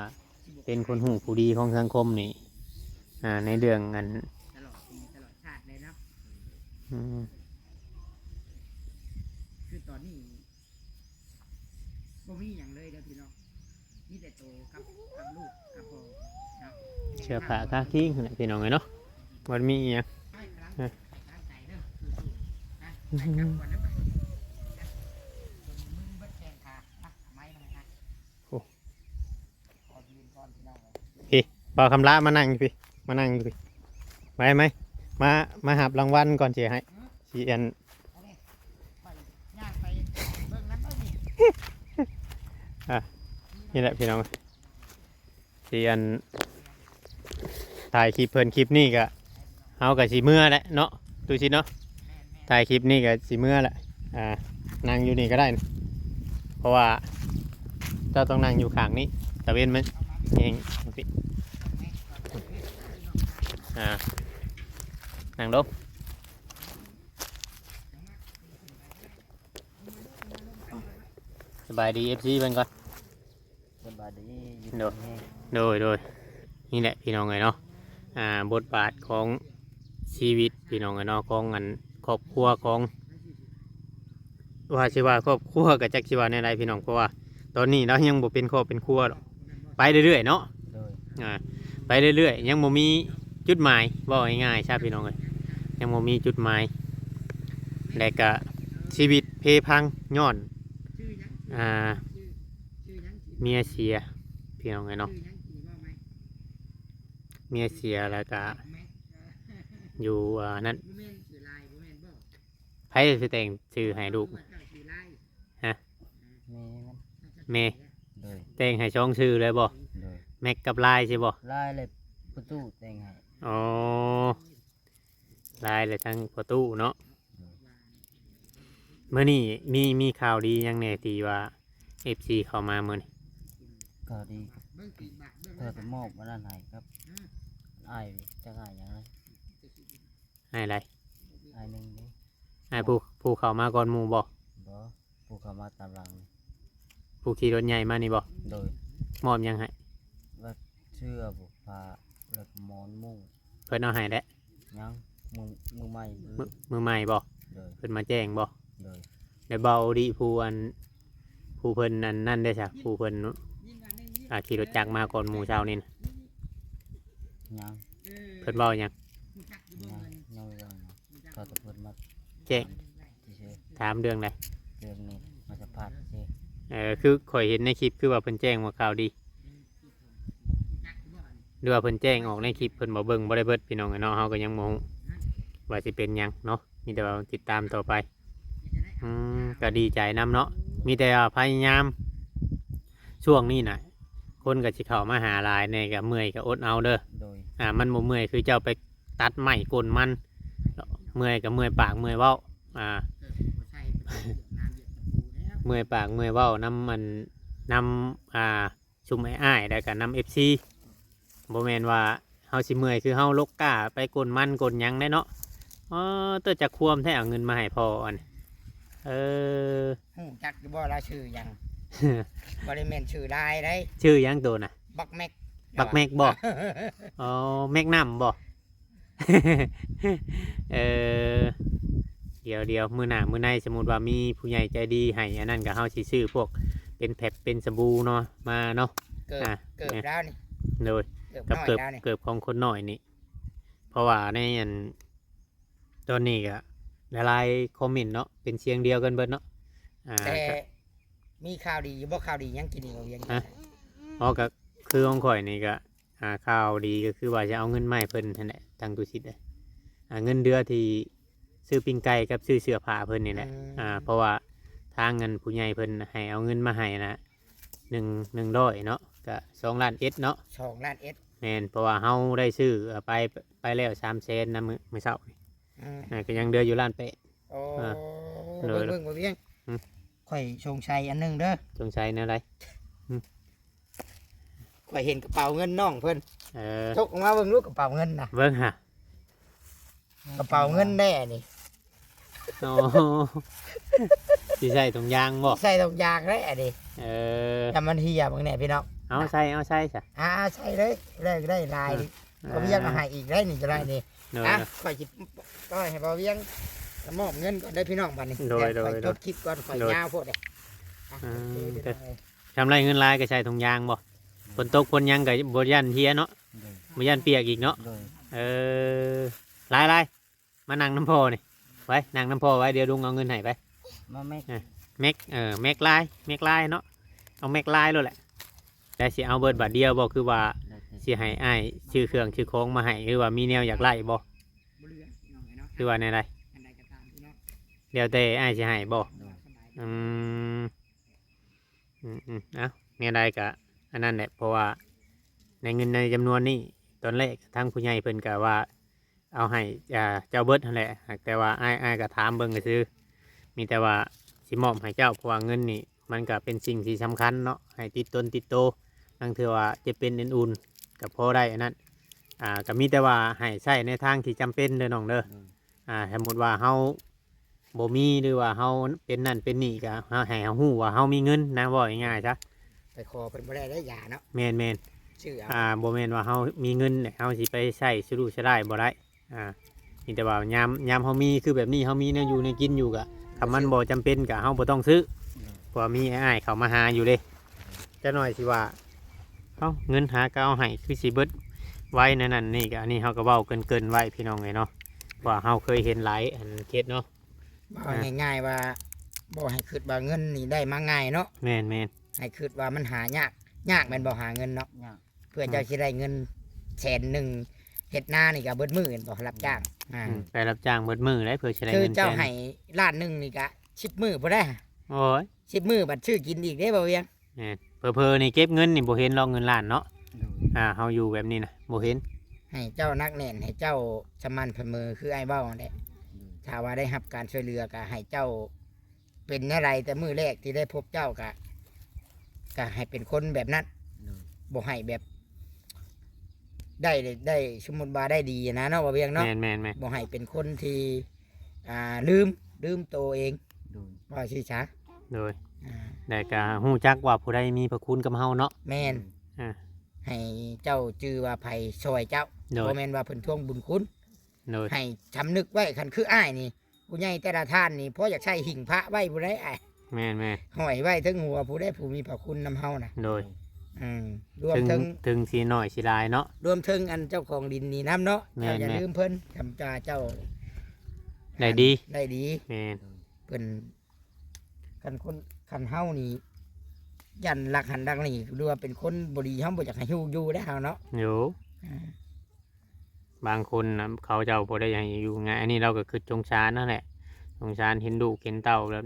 ເປັນຄົນຮູ້ຜູ້ດີຂອງສັງຄົມນີ້ ອ່າ ໃນເລື່ອງອັນ ຕະຫຼອດປີຕະຫຼອດຊາດເລີຍເນາະ ອືມ ບໍ່ມີຫຍັງເລີຍເດີພີ່ນ້ອງ ມີແຕ່ໂຕກັບ ກັບລູກກັບພໍ່ເນາະ ເສື້ອຜ້າຄາຄີງຫັ້ນແຫຼະພີ່ນ້ອງເອີຍເນາະ ບໍ່ມີອີ່ຫຍັງ ໃຫ້ກຳລັງ ໃຫ້ກຳລັງໃຈເດີສູ້ໆນະ ໃຫ້ກັບກ່ອນນະ ບາດນີ້ນະ ເບິ່ງເບິດແຂນຂາ ມາ ເອົາໄມ້ມາໃຫ້ນະ ໂອ້ ຂໍຢືນກ່ອນພີ່ນ້ອງເອີຍ ພີ່ ບ່າວຄຳລາມານັ່ງຢູ່ພີ້ ມານັ່ງຢູ່ພີ້ ໄປໄໝ ມາ ມາຮັບລາງວັນກ່ອນຊິໃຫ້ ຊິອັນ ອ່ະ ນີ້ແຫຼະພີ່ນ້ອງ ຊິອັນ ຖ່າຍຄລິບເພິ່ນ ຄລິບນີ້ກະ ເຮົາກະຊິເມືອແຫຼະເນາະ ຕຸສິດເນາະ ຖ່າຍຄລິບນີ້ກະຊິເມືອແຫຼະ ອ່າ ນັ່ງຢູ່ນີ້ກະໄດ້ ເພາະວ່າເຈົ້າຕ້ອງນັ່ງຢູ່ຂ້າງນີ້ ຕາເວັນມັນແຍງ ອ່າ ນັ່ງລົງ. ສະບາຍດີ ເອັຟຊີ ເພິ່ນກ່ອນ ສະບາຍດີ ໂດຍ ໂດຍ ໂດຍ ນີ້ແຫຼະພີ່ນ້ອງເອີຍເນາະ ອ່າ ບົດບາດຂອງຊີວິດພີ່ນ້ອງເອີຍເນາະ ຂອງອັນຄອບຄົວຂອງ ວ່າຊິວ່າຄອບຄົວກະຈັກຊິວ່າແນວໃດພີ່ນ້ອງ ເພາະວ່າຕອນນີ້ລາວຍັງບໍ່ເປັນຄອບເປັນຄົວດອກ ໄປເລື້ອຍໆເນາະ ໂດຍ ອ່າ ໄປເລື້ອຍໆ ຍັງບໍ່ມີຈຸດໝາຍ ເວົ້າງ່າຍໆຊະພີ່ນ້ອງເອີຍ ຍັງບໍ່ມີຈຸດໝາຍ ແລະກະຊີວິດເພພັງຍ້ອນ ອ່າ ເມຍເສຍ ພີ່ນ້ອງເອີຍເນາະ ເມຍເສຍແລ້ວກະຢູ່ ອ່າ ນັ້ນ ໃຜຊິແຕ່ງຊື່ໃຫ້ລູກ? ຮະ? ແມ່ມັນ ແມ່ ໂດຍ ແຕ່ງໃຫ້ສອງຊື່ເລີຍບໍ່? ໂດຍ ແມັກກັບລາຍຊິບໍ່? ລາຍແລະພໍ່ຕູ້ແຕ່ງໃຫ້ ອໍ ລາຍແລະທັງພໍ່ຕູ້ເນາະ ໂດຍ ມື້ນີ້ມີ ມີຂ່າວດີຫຍັງແດ່ທີ່ວ່າເອັຟຊີເຂົ້າມາມື້ນີ້? ຂ່າວດີ ເພິ່ນກໍມອບອັນນັ້ນໃຫ້ກັບອ້າຍ ຈັກອ້າຍຫຍັງນະ? ອ້າຍໃດ? ອ້າຍໜຶ່ງນີ້ ອ້າຍຜູ້ ຜູ້ເຂົ້າມາກ່ອນໝູ່ບໍ່? ບໍ່ ຜູ້ເຂົ້າມາຕາມຫຼັງ ຜູ້ຂີ່ລົດໃຫຍ່ມານີ້ບໍ່? ໂດຍ ມອບຫຍັງໃຫ້? ວ່າເສື້ອ ຜ້າ ແລ້ວກໍໝອນມຸ້ງ ເພິ່ນເອົາໃຫ້ແລ້ວ? ຍັງ ມື້ ມື້ໃໝ່ ມື້ ມື້ໃໝ່ບໍ່? ໂດຍ ເພິ່ນມາແຈ້ງບໍ່? ໂດຍ ແລ້ວເບົາດີຜູ້ອັນ ຜູ້ເພິ່ນອັນນັ້ນເດ້ຊະ ຜູ້ເພິ່ນ ອ່າ ຂີ່ລົດຈັກມາກ່ອນໝູ່ເຊົ້ານີ້ນະ? ຍັງ ເພິ່ນເວົ້າຫຍັງ? ຍັງ ຍັງບໍ່ເວົ້າຫຍັງ ຂໍແຕ່ເພິ່ນມາແຈ້ງ ຊື່ໆ ຖາມເລື່ອງໃດ? ເລື່ອງນີ້ມາສຳພາດຊື່ໆ ເອີ ຄືຂ້ອຍເຫັນໃນຄລິບ ຄືວ່າເພິ່ນແຈ້ງວ່າຂ່າວດີ ຫຼືວ່າເພິ່ນແຈ້ງອອກໃນຄລິບ ເພິ່ນບໍ່ເບິ່ງບໍ່ໄດ້ເບິດ ພີ່ນ້ອງເອີຍເນາະ ເຮົາກໍຍັງບໍ່ຮູ້ວ່າຊິເປັນຫຍັງເນາະ ມີແຕ່ວ່າຕິດຕາມຕໍ່ໄປ ອືມ ກໍດີໃຈນຳເນາະ ມີແຕ່ວ່າພະຍາຍາມ ຊ່ວງນີ້ນະ ຄົນກໍຊິເຂົ້າມາຫາຫຼາຍແດ່ ກໍເມື່ອຍກໍອົດເອົາເດີ ໂດຍ ອ່າ ມັນບໍ່ເມື່ອຍຄືເຈົ້າໄປຕັດໄມ້ກົ້ນມັນ ເມື່ອຍກໍເມື່ອຍປາກເມື່ອຍເວົ້າ ອ່າ ເມື່ອຍປາກເມື່ອຍເວົ້ານຳ ອັນ ນຳ ອ່າ ຊຸມອ້າຍໆ ແລ້ວກໍນຳເອັຟຊີ ບໍ່ແມ່ນວ່າເຮົາຊິເມື່ອຍຄືເຮົາລົກກ້າໄປກົ້ນມັນກົ້ນຫຍັງໄດ໋ເນາະ ອໍ ເຕີ ຈັກຄວາມແທ້ ເອົາເງິນມາໃຫ້ພໍ່ອັນ ເອີ ຮູ້ຈັກຢູ່ບໍ່ລາວຊື່ຫຍັງ? ບໍ່ໄດ້ແມ່ນຊື່ລາຍໃດ໋ ຊື່ຫຍັງໂຕນະ? ບັກແມັກ ບັກແມັກບໍ່? ອໍ ແມັກນຳບໍ່? ເອີ ດຽວໆ ມື້ໜ້າມື້ໃນ ສົມມຸດວ່າມີຜູ້ໃຫຍ່ໃຈດີໃຫ້ອັນນັ້ນ ກໍເຮົາຊິຊື້ພວກເປັນແພັກເປັນສະບູເນາະ ມາເນາະ ເກີບ ອ່າ ເກີບລາວນີ້ ໂດຍ ເກີບ ກັບເກີບ ເກີບຂອງຄົນນ້ອຍນີ້ ເພາະວ່າໃນອັນ ຕອນນີ້ກໍຫຼາຍໆຄອມເມັນເນາະ ເປັນສຽງດຽວກັນເບິດເນາະ ອ່າ ແຕ່ ກໍ ມີຂ່າວດີຢູ່ບໍ່? ຂ່າວດີຫຍັງກິນນີ້ ເວົ້າຫຍັງ? ຮະ? ອໍ ກໍຄືຂອງຂ້ອຍນີ້ກໍ ອ່າ ຂ່າວດີກໍຄືວ່າຈະເອົາເງິນມາໃຫ້ເພິ່ນຫັ້ນແຫຼະ ທາງຕຸສິດເດ້ ອ່າ ເງິນເດືອທີ່ຊື້ປີ້ງໄກ່ກັບຊື້ເສື້ອຜ້າເພິ່ນນີ້ແຫຼະ ອືມ ອ່າ ເພາະວ່າທາງອັນຜູ້ໃຫຍ່ເພິ່ນໃຫ້ເອົາເງິນມາໃຫ້ນະ ໜຶ່ງ ໜຶ່ງຮ້ອຍເນາະ ກໍສອງລ້ານເອັດເນາະ ສອງລ້ານເອັດ ແມ່ນ ເພາະວ່າເຮົາໄດ້ຊື້ ເອົາໄປ ໄປແລ້ວສາມແສນນະ ມື້ ມື້ເຊົ້ານີ້ ອືມ ອ່າ ກໍຍັງເຫຼືອຢູ່ລ້ານແປດ ໂອ້ ອ່າ ໂດຍ ເບິ່ງ ເບິ່ງ ບໍ່ວຽງ ຫຶ ຂ້ອຍສົງໄສອັນໜຶ່ງເດີ ສົງໄສແນວໃດ? ຫຶ ຂ້ອຍເຫັນກະເປົາເງິນນ້ອງເພິ່ນ ເອີ ຕົກອອກມາເບິ່ງລູກກະເປົາເງິນນະ ເບິ່ງຫາ ກະເປົາເງິນແດ່ນີ້ ໂອ້ ຊິໃສ່ຖົງຢາງບໍ່? ໃສ່ຖົງຢາງເດ້ອັນນີ້ ເອີ ຖ້າມັນເຫ່ຍເບິ່ງແດ່ພີ່ນ້ອງ ເອົາໃສ່ ເອົາໃສ່ຊະ ອ່າ ໃສ່ເລີຍ ໄດ້ ໄດ້ຫຼາຍ ເອີ ບໍ່ວຽງເອົາໃຫ້ອີກໄດ້ນີ້ ຈະໄດ້ນີ້ ໂດຍ ອ່ະ ຂ້ອຍຊິ ກໍໃຫ້ບ່າວວຽງມອບເງິນກ່ອນເດີພີ່ນ້ອງ ບັດນີ້ ໂດຍ ແລ້ວຂ້ອຍ ໂດຍ ຈົບຄລິບກ່ອນ ຂ້ອຍ ໂດຍ ຍາວໂພດເດ້ ອືມ ແຕ່ ຊຳໄລເງິນຫຼາຍກໍໃສ່ຖົງຢາງບໍ່? ໂດຍ ຝົນຕົກຝົນຫຍັງກໍບໍ່ຢ້ານເຫຍເນາະ ໂດຍ ບໍ່ຢ້ານປຽກອີກເນາະ ໂດຍ ເອີ ຫຼາຍໆ ມານັ່ງນຳພໍ່ນີ້ ໄປນັ່ງນຳພໍ່ໄວ້ ດຽວລຸງເອົາເງິນໃຫ້ໄປ ມາແມັກ ເອີ ແມັກ ເອີ ແມັກລາຍ ແມັກລາຍເນາະ ເອົາແມັກລາຍໂລດແຫຼະ ແຕ່ຊິເອົາເບິດບາດດຽວບໍ່ ຄືວ່າ ໄດ້ແຕ່ ຊິໃຫ້ອ້າຍຊື້ເຄື່ອງຊື້ຂອງມາໃຫ້ ຫຼືວ່າມີແນວຢາກໄດ້ບໍ່? ຫຼືວ່າແນວໃດ? ແລ້ວແຕ່ອ້າຍຊິໃຫ້ບໍ່? ໂດຍ ອືມ ອືມໆ ເອົ້າ ແນວໃດກະອັນນັ້ນແຫຼະ ເພາະວ່າໃນເງິນໃນຈຳນວນນີ້ ຕອນແລກທາງຜູ້ໃຫຍ່ເພິ່ນກະວ່າເອົາໃຫ້ ອ່າ ເຈົ້າເບິດຫັ້ນແຫຼະ ຫາກແຕ່ວ່າອ້າຍ ອ້າຍກະຖາມເບິ່ງຊື່ໆ ມີແຕ່ວ່າຊິມອບໃຫ້ເຈົ້າ ເພາະວ່າເງິນນີ້ມັນກະເປັນສິ່ງທີ່ສຳຄັນເນາະ ໃຫ້ຕິດຕົນຕິດໂຕ ລາງເທື່ອວ່າເຈັບເປັນເອັນອຸ່ນກະພໍໄດ້ອັນນັ້ນ ອ່າ ກະມີແຕ່ວ່າໃຫ້ໃຊ້ໃນທາງທີ່ຈຳເປັນເດີນ້ອງເດີ ໂດຍ ອ່າ ສົມມຸດວ່າເຮົາ ບໍ່ມີ ຫຼືວ່າເຮົາເປັນນັ້ນເປັນນີ້ ກະເຮົາ ໃຫ້ເຮົາຮູ້ວ່າເຮົາມີເງິນນະ ເວົ້າງ່າຍໆຊະ ໄປຂໍເພິ່ນບໍ່ໄດ້ເດ້ຢາເນາະ ແມ່ນໆ ຊື້ເອົາ ອ່າ ບໍ່ແມ່ນວ່າເຮົາມີເງິນແລ້ວເຮົາຊິໄປໃຊ້ສຸລຸສະຫຼາຍບໍ່ໄດ້ ອ່າ ມີແຕ່ວ່າຍາມ ຍາມເຮົາມີ ຄືແບບນີ້ ເຮົາມີແນວຢູ່ແນວກິນຢູ່ ກະ ຄັນມັນບໍ່ຈຳເປັນ ກະເຮົາບໍ່ຕ້ອງຊື້ ເພາະວ່າມີອ້າຍເຂົ້າມາຫາຢູ່ເດ້ ຈັກໜ້ອຍຊິວ່າ ເອົ້າ ເງິນຫາກໍເອົາໃຫ້ ຄືຊິເບິດໄວແນວນັ້ນນີ້ ກະ ອັນນີ້ເຮົາກໍເວົ້າເກີນໆໄວ້ພີ່ນ້ອງເອີຍເນາະ ເພາະວ່າເຮົາເຄີຍເຫັນຫຼາຍອັນເຂດເນາະ ເວົ້າ ອ່າ ງ່າຍໆວ່າ ບໍ່ໃຫ້ຄິດວ່າເງິນນີ້ໄດ້ມາງ່າຍເນາະ ແມ່ນໆ ໃຫ້ຄິດວ່າມັນຫາຍາກ ຍາກແມ່ນບໍ່ ຫາເງິນເນາະ ຍາກ ເພື່ອເຈົ້າ ອືມ ຊິໄດ້ເງິນແສນໜຶ່ງ ເຮັດນານີ້ກໍເບິດມື້ແມ່ນບໍ່ ຮັບຈ້າງ ອ່າ ອືມ ໄປຮັບຈ້າງເບິດມື້ໄດ໋ ເພື່ອຊິໄດ້ເງິນແສນ ຄືເຈົ້າໃຫ້ລ້ານໜຶ່ງນີ້ກໍສິບມື້ພຸ້ນໄດ໋ ໂອ້ຍ ສິບມື້ບັດຊື້ກິນອີກເດ້ ບໍ່ວຽງ ແມ່ນ ເຜີໆນີ້ເກັບເງິນນີ້ບໍ່ເຫັນດອກ ເງິນລ້ານເນາະ ໂດຍ ອ່າ ເຮົາຢູ່ແບບນີ້ນະ ບໍ່ເຫັນ ໃຫ້ເຈົ້າໜັກແໜ້ນ ໃຫ້ເຈົ້າສະໝັ້ນພະເມີ ຄືອ້າຍເວົ້າຫັ້ນແຫຼະ ໂດຍ ຖ້າວ່າໄດ້ຮັບການຊ່ວຍເຫຼືອ ກໍໃຫ້ເຈົ້າເປັນແນວໃດ ແຕ່ມື້ແລກທີ່ໄດ້ພົບເຈົ້າ ກໍ ກໍໃຫ້ເປັນຄົນແບບນັ້ນ ໂດຍ ບໍ່ໃຫ້ແບບ ໄດ້ ໄດ້ ສົມມຸດວ່າໄດ້ດີນະເນາະ ບໍ່ວຽງເນາະ ແມ່ນໆໆ ບໍ່ໃຫ້ເປັນຄົນທີ່ ອ່າ ລືມ ລືມໂຕເອງ ໂດຍ ວ່າຊີ້ຊະ ໂດຍ ອ່າ ແລະກະຮູ້ຈັກວ່າຜູ້ໃດມີພະຄຸນກັບເຮົາເນາະ ແມ່ນ ອ່າ ໃຫ້ເຈົ້າຈື່ວ່າໃຜຊ່ອຍເຈົ້າ ໂດຍ ບໍ່ແມ່ນວ່າເພິ່ນທວງບຸນຄຸນ ໂດຍ ໃຫ້ສຳນຶກໄວ້ ຄັນຄືອ້າຍນີ້ ຜູ້ໃຫຍ່ແຕ່ລະທ່ານນີ້ ພໍຢາກໃຊ້ຫິ້ງພະໄວ້ພຸ້ນໃດ໋ອ້າຍ ແມ່ນໆ ຫ້ອຍໄວ້ເທິງຫົວຜູ້ໃດ ຜູ້ມີພະຄຸນນຳເຮົານະ ໂດຍ ອືມ ລວມເຖິງ ເຖິງ ເຖິງຊິໜ້ອຍຊິຫຼາຍເນາະ ລວມເຖິງອັນເຈົ້າຂອງດິນນີ້ນຳເນາະ ແມ່ນໆ ເຈົ້າຢ່າລືມເພິ່ນ ຄຳຈາເຈົ້າ ໄດ້ດີ ໄດ້ດີ ແມ່ນ ເພິ່ນ ຄັນຄົນ ຄັນເຮົານີ້ຢ້ານລັກຫັ້ນລັກນີ້ ຫຼືວ່າເປັນຄົນບໍ່ດີ ເຮົາບໍ່ຢາກໃຫ້ຢູ່ ຢູ່ໄດ໋ເຮົາເນາະ ຢູ່ ອ່າ ບາງຄົນນະ ເຂົາເຈົ້າບໍ່ໄດ້ໃຫ້ຢູ່ງ່າຍ ອັນນີ້ລາວກໍຄິດສົງສານນັ້ນແຫຼະ ສົງສານເຫັນລູກເຫັນເຕົ້າແບບ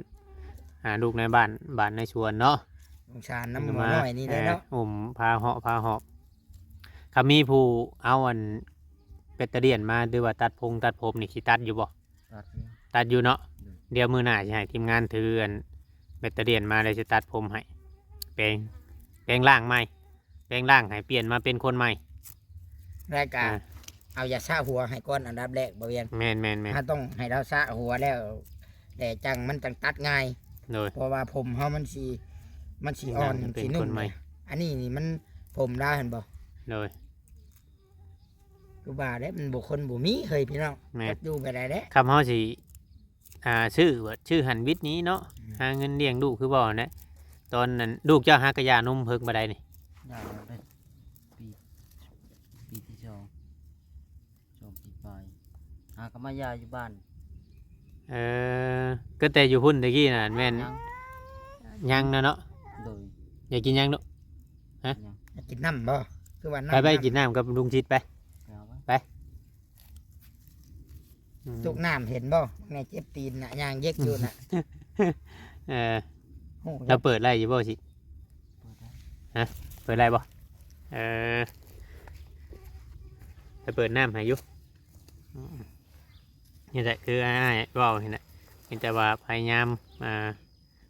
ອ່າ ລູກໃນບ້ານ ບ້ານໃນສວນເນາະ ສົງສານນຳໝໍນ້ອຍນີ້ແຫຼະເນາະ ອຸ້ມພາເຫາະພາຫອບ ຄັນມີຜູ້ເອົາອັນແບັດຕະລຽນມາ ຫຼືວ່າຕັດຜົງຕັດຜົມນີ້ ຊິຕັດຢູ່ບໍ່? ຕັດຢູ່ ຕັດຢູ່ເນາະ ໂດຍ ດຽວມື້ໜ້າຊິໃຫ້ທີມງານຖືອັນແບັດຕະລຽນມາ ແລ້ວຊິຕັດຜົມໃຫ້ ແປງ ແປງຮ່າງໃໝ່ ແປງຮ່າງໃຫ້ປ່ຽນມາເປັນຄົນໃໝ່ ແລ້ວກະ ອ່າ ເອົາຢາສະຫົວໃຫ້ກ່ອນອັນດັບແລກ ບໍ່ວຽງ ແມ່ນໆໆ ເຮົາຕ້ອງໃຫ້ລາວສະຫົວແລ້ວ ແລ້ວຈັ່ງມັນຈັ່ງຕັດງ່າຍ ໂດຍ ເພາະວ່າຜົມເຮົາມັນຊິ ມັນຊິອ່ອນ ເປັນ ຊິນຸ່ມ ຄົນໃໝ່ ອັນນີ້ນີ້ມັນຜົມລາວຫັ້ນບໍ່ ໂດຍ ຄືວ່າແຫຼະ ມັນບໍ່ຄົນບໍ່ມີເຮີ້ຍພີ່ນ້ອງ ແມ່ນ ຈັກຢູ່ແບບໃດແຫຼະ ຄຳເຮົາຊິ ອ່າ ຊື້ ຊື້ຫັ້ນບິດນີ້ເນາະ ອືມ ຫາເງິນລ້ຽງລູກຄືເວົ້າຫັ້ນແຫຼະ ຕອນນັ້ນລູກເຈົ້າຫາກະຢານົມເພິ່ງປານໃດນີ້ ຢາໄດ້ປີ ປີທີສອງ ສອງປີປາຍ ຫາກໍມາຢາຢູ່ບ້ານ ເອີ ກໍແຕ່ຢູ່ພຸ້ນແຕ່ກີ້ນະແມ່ນ ຍັງ ຍັງນະເນາະ ໂດຍ ຢາກກິນຫຍັງລູກ ຮະ ຢາກກິນນ້ຳບໍ່ ຄືວ່ານ້ຳ ໄປ ໄປກິນນ້ຳກັບລຸງທິດໄປ ໄປ ອືມ ຕຸກນ້ຳເຫັນບໍ່ ແມ່ເຈັບຕີນນະ ຍ່າງເຢັກຢູ່ນະ ເອີ ຮູ້ ລາວເປີດໄດ້ຢູ່ບໍ່ຊິ ເປີດໄດ້ ຮະ ເປີດໄດ້ບໍ່ ເອີ ໄປເປີດນ້ຳໃຫ້ຢູ່ ອືມ ນີ້ແຫຼະ ຄືອ້າຍເວົ້ານີ້ແຫຼະ ມີແຕ່ວ່າພະຍາຍາມ ອ່າ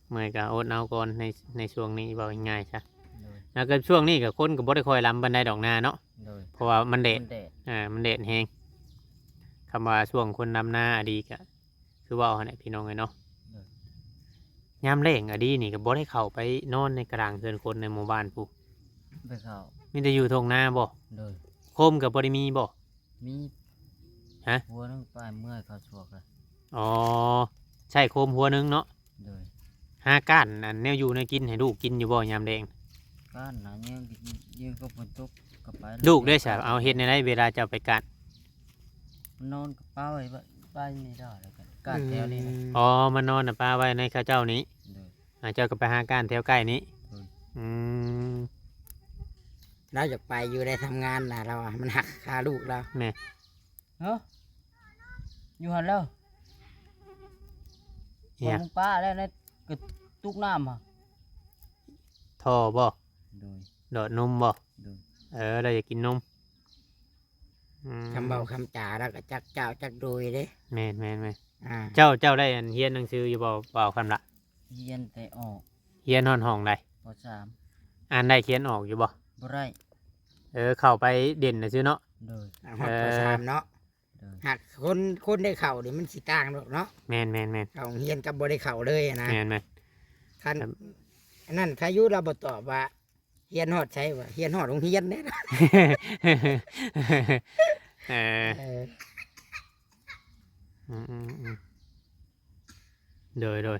ເມື່ອຍກໍອົດເອົາກ່ອນໃນ ໃນຊ່ວງນີ້ ເວົ້າງ່າຍໆຊະ ໂດຍ ແລ້ວກໍຊ່ວງນີ້ກໍຄົນກໍບໍ່ໄດ້ຄ່ອຍລຳປານໃດດອກນາເນາະ ໂດຍ ເພາະວ່າມັນແດດ ມັນແດດ ອ່າ ມັນແດດແຮງ ຄຳວ່າຊ່ວງຄົນລຳນາອະດີກະ ຄືເວົ້າຫັ້ນແຫຼະພີ່ນ້ອງເອີຍເນາະ ໂດຍ ຍາມແລ້ງອະດີນີ້ກໍບໍ່ໄດ້ເຂົ້າໄປນອນໃນກະດາງເຮືອນຄົນໃນໝູ່ບ້ານພຸ້ນ ບໍ່ໄດ້ເຂົ້າ ມີແຕ່ຢູ່ທົ່ງນາບໍ່? ໂດຍ ໂຄມກໍບໍ່ໄດ້ມີບໍ່? ມີ ຮະ? ຫົວໜຶ່ງໄປເມື່ອຍເຂົາຊວກລະ ອໍ ໃຊ້ໂຄມຫົວໜຶ່ງເນາະ ໂດຍ ຫາກ້ານອັນແນວຢູ່ແນວກິນໃຫ້ລູກກິນຢູ່ບໍ່ຍາມແລງ? ກ້ານນະ ຍາມ ຍາມກໍຝົນຕົກກໍໄປ ລູກເດ້ຊະ ເອົາເຮັດແນວໃດເວລາເຈົ້າໄປກ້ານ? ນອນກໍປະໄວ້ ໄວ້ນີ້ດອກ ແລ້ວກໍກ້ານແຖວນີ້ນະ ອືມ ອໍ ມານອນນະປະໄວ້ໃນເຂົາເຈົ້ານີ້ ໂດຍ ອ່າ ເຈົ້າກໍໄປຫາກ້ານແຖວໃກ້ນີ້ ໂດຍ ອືມ ລາວຢາກໄປຢູ່ໄດ້ທຳງານນະ ລາວວ່າມັນຫັກຄາລູກລາວ ແມ່ນ ເອີ ຢູ່ຫັ້ນແລ້ວ ອີຫຍັງ? ປາແລ້ວໃນກະຕຸກນ້ຳຫະ ທໍ່ບໍ່? ໂດຍ ຫຼອດນົມບໍ່? ໂດຍ ເອີ ລາວຢາກກິນນົມ ອືມ ຄຳເວົ້າຄຳຈາລາວກໍຈັກເຈົ້າຈັກໂດຍເດ້ ແມ່ນໆໆ ອ່າ ເຈົ້າ ເຈົ້າໄດ້ອັນຮຽນໜັງສືຢູ່ບໍ່ ບ່າວຄຳລະ? ຮຽນແຕ່ອອກ ຮຽນຮອດຫ້ອງໃດ? ປໍສາມ ອ່ານໄດ້ຂຽນອອກຢູ່ບໍ່? ບໍ່ໄດ້ ເອີ ເຂົ້າໄປຫຼິ້ນຊື່ໆເນາະ ໂດຍ ຮອດ ເອີ ປໍສາມເນາະ ໂດຍ ຫາກຄົນ ຄົນໄດ້ເຂົ້ານີ້ມັນຊິຕ່າງດອກເນາະ ແມ່ນໆໆ ເຂົ້າໂຮງຮຽນກັບບໍ່ໄດ້ເຂົ້າເລີຍນະ ແມ່ນໆ ຄັນ ອັນນັ້ນ ຂະຢູ່ລາວບໍ່ຕອບວ່າຮຽນຮອດໃສ ວ່າຮຽນຮອດໂຮງຮຽນເດ້ ເອີ ເອີ ອືມໆໆ ໂດຍ ໂດຍ